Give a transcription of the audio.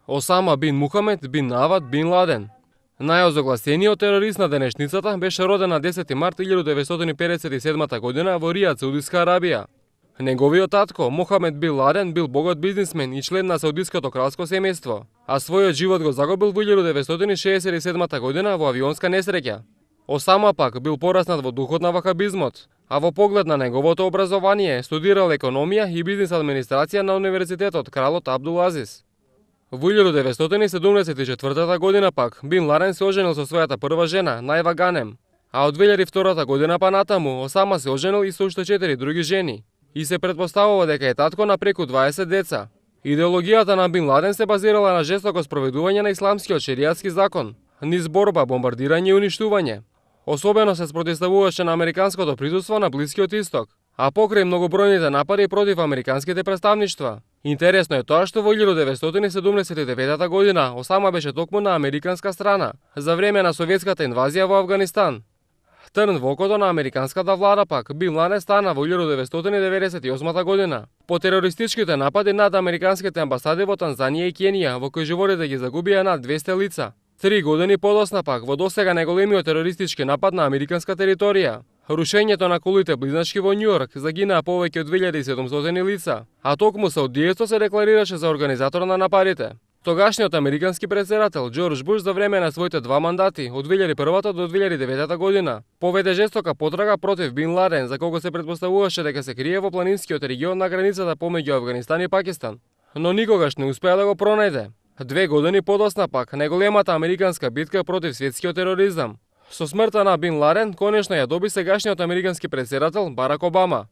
Осама бин Мухамед бин Авад бин Ладен. Најозогласениот терорист на денешницата беше роден на 10 март 1957 година во Ријад, Саудиска Арабија. Неговиот татко, Мохамед бин Ладен, бил богат бизнисмен и член на саудиското кралско семејство, а својот живот го загубил во 1967 година во авионска несреќа. Осама пак бил пораснат во духот на вахабизмот, а во поглед на неговото образование студирал економија и бизнис администрација на Универзитетот Кралот Абдул Азиз. Во 1974 година пак Бин Ладен се оженил со својата прва жена, Најва Ганем, а од 2002 година па натаму Осама се оженил и со уште 4 други жени и се претпоставува дека е татко на преку 20 деца. Идеологијата на Бин Ладен се базирала на жестоко спроведување на исламскиот шеријатски закон, низ борба, бомбардирање и уништување. Особено се спротивставуваше на американското присуство на Блискиот Исток, а покрај многобројните напади против американските представништва. Интересно е тоа што во 1979 година Осама беше токму на американска страна за време на советската инвазија во Авганистан. Трн во окото на американската влада пак Бин Ладен стана во 1998 година по терористичките напади над американските амбасади во Танзанија и Кенија, во кои животите ги загубија над 200 лица. 3 години подосна пак во досега најголемиот терористички напад на американска територија, рушењето на кулите близначки во Њујорк, загинаа повеќе од 2700 лица, а токму Саудијето се декларираше за организатор на нападите. Тогашниот американски претседател Џорџ Буш за време на своите 2 мандати од 2001 до 2009 година поведе жестока потрага против Бин Ладен, за кого се претпоставуваше дека се крие во планинскиот регион на границата помеѓу Авганистан и Пакистан, но никогаш не успеа да го пронајде. 2 години подосна пак најголемата американска битка против светскиот тероризам. Со смртта на Бин Ладен конечно ја доби сегашниот американски претседател Барак Обама.